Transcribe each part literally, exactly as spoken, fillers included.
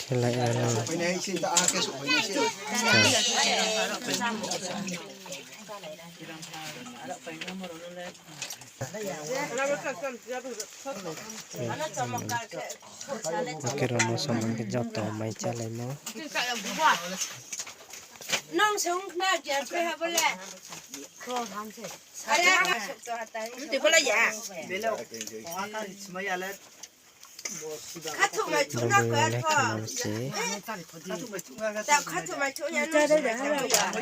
Khelai ano. Oke, romo samang ke joto mai chalaimo. Nong song na dia pe ha bole. Are. Ti bole ya. Belo. Khathumai thumna khe kha. Ta khathumai thumya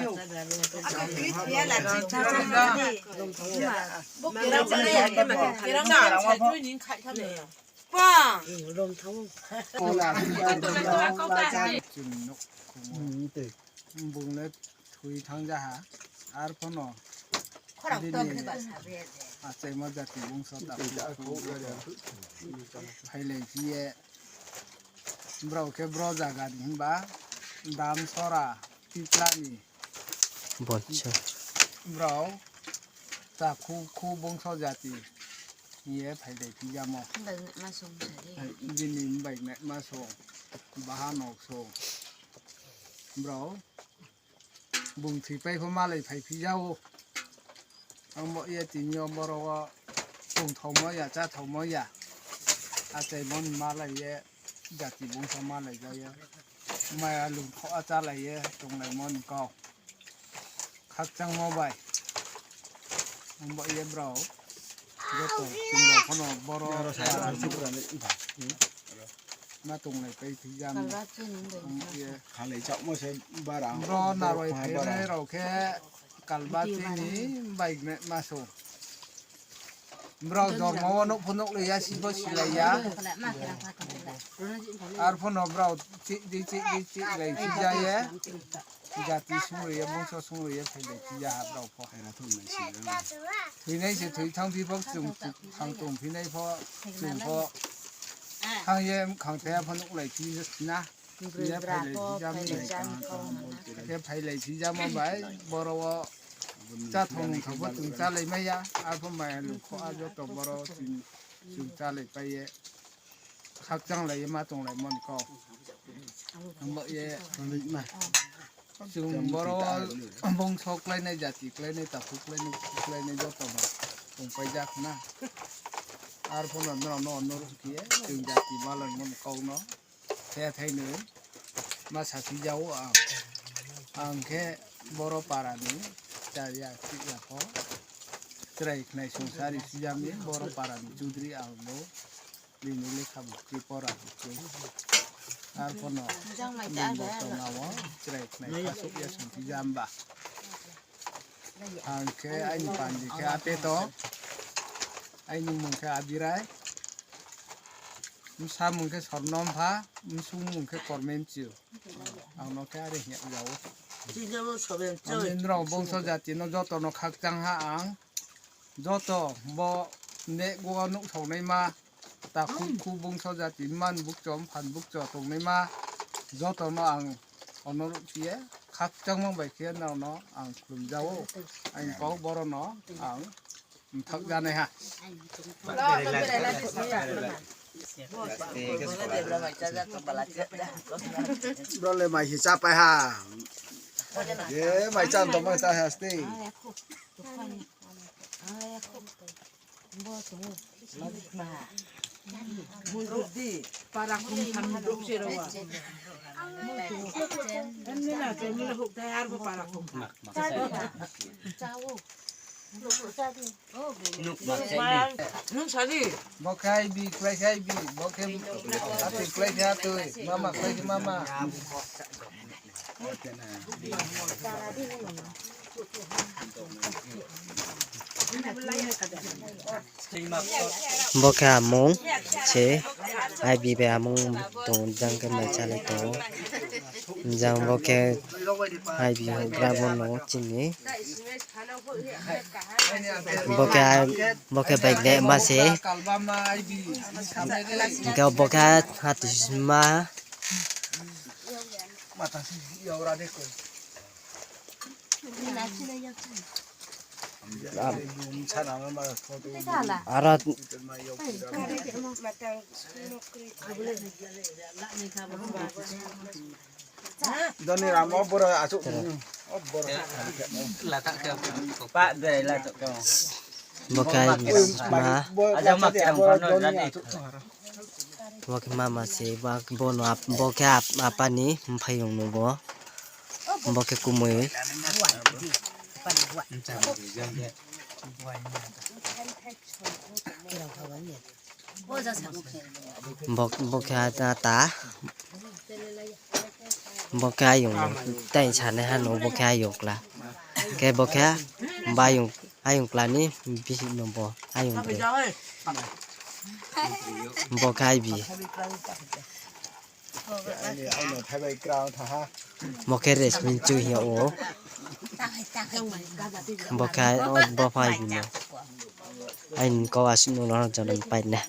no. Ako kri thumya la. Bo kira chana ya ke ma kira na. Chai thui ning khai kha ne. Pa. Bung le thwi thang jaha, ar phano bini achaima jati bungso ta phailai phiye, borok khe bro jagani hinba dam sora tiplani. Bwsa. Borok ta khu khu bungso jati hiye phailai phiyamo. Bini bai ma song baha nok song. Borok bung thwipai pho malai phai phijao. Omo ye tini o borok o tongthokma ya, chathauma ya. Achai mon malai ye, jati bungsa malai jao. Maya lungkho a chalai ye, tonglai mon kok. Khakchangma bai. Omo ye borok joto chwng rok phano borok ma tonglai pai thwijam. Khalai chakma se bara. Bro narwai phainai rok khe kalba tini bike ma so. Bro dormo o nuk phunuk liya sibo silaiya. Ar phano bro chik di chik di chik lai sijaye. Jati sungri ye, bungso sungri ye, phailai phiya ha rok pho. Thwinai se thwi thang phi bok chwng thang tong phinai pho chwng pho. Thang ye khang thaya pho nuk lai phi na. Ye phailai phijam ni. Ye phailai phijam o bai boro o cha thong thang pho chwng cha lai maya. Ar pho maya lung kho a joto boro chwng cha lai pai ye. Khakchang lai ye ma tong lai mon kok. Hambo ye. Chwng boro bongso klainai, jati klainai, takhuk klainai, klainai joto no tongpaijak na. Ar phano norok no onno rwkhe chwng jati malai mani kok no the thai nwi ma sathi jao ang. Ang khe boro para ni chaya chaya pho chwrai khnai sungsari sijami boro para ni chudri ang bo. Bini lekha bukti pora bukti. Ar phano bini bosonao chwrai khnai khasuk ya songti jamba. Ang khe aini pandi khe Apeto, aini mung khe Abirai, bwsa mung khe Sornompha, bwswng mung khe Kormenchio. Ang no khe ari hiya jao. Tini bo soben choi. Ani norok bongso jati no joto no khakchang ha ang. Joto bo ne go nuk thok nai ma. Ta khu khu bongso jati man bukchom phan bukcho tong nai ma. Joto no ang onor kiye khakchang mang bai khe no no ang khulum jao. Ang kok boro no ang. Thok janai ha. Bro le mai hi cha pai ha. Ye mai chan to mai cha ha sti. Para kum tham duk se ro wa. Ani na ke ni huk thai ar bo para kum tham. Nung sadi. Bo khai bi, klai khai bi, bo khe atwi klai khai atwi, mama klai khai mama. Bo khe amung se, ai bi bai amung tong jang khe mai chalai tongo. Jang bo khe ai bi hwnkhe abo no chini. Bo khe, bo khe bike de ma se. Hingke bo khe hati sima. Aro Doni Ram o boro asuk. Pak dai la tok. Bo khe ma. Aja ma kerang kono dani. Bo khe mama se, bo, bono ap-, bo khe ap-, apani mphaiyung no bo. Bo khe kumui. Bo, bo khe ta, ta. Bo khe ayung tei sanai hano bo khe ayung kla. Khe bo khe bayung, ayung kla ni bisi no bo ayung bre. Bo khe aibi. Bo khe resmi chu hiya o. Bo khe o bo phai bini. Aini ko asuk no lor jana pai na.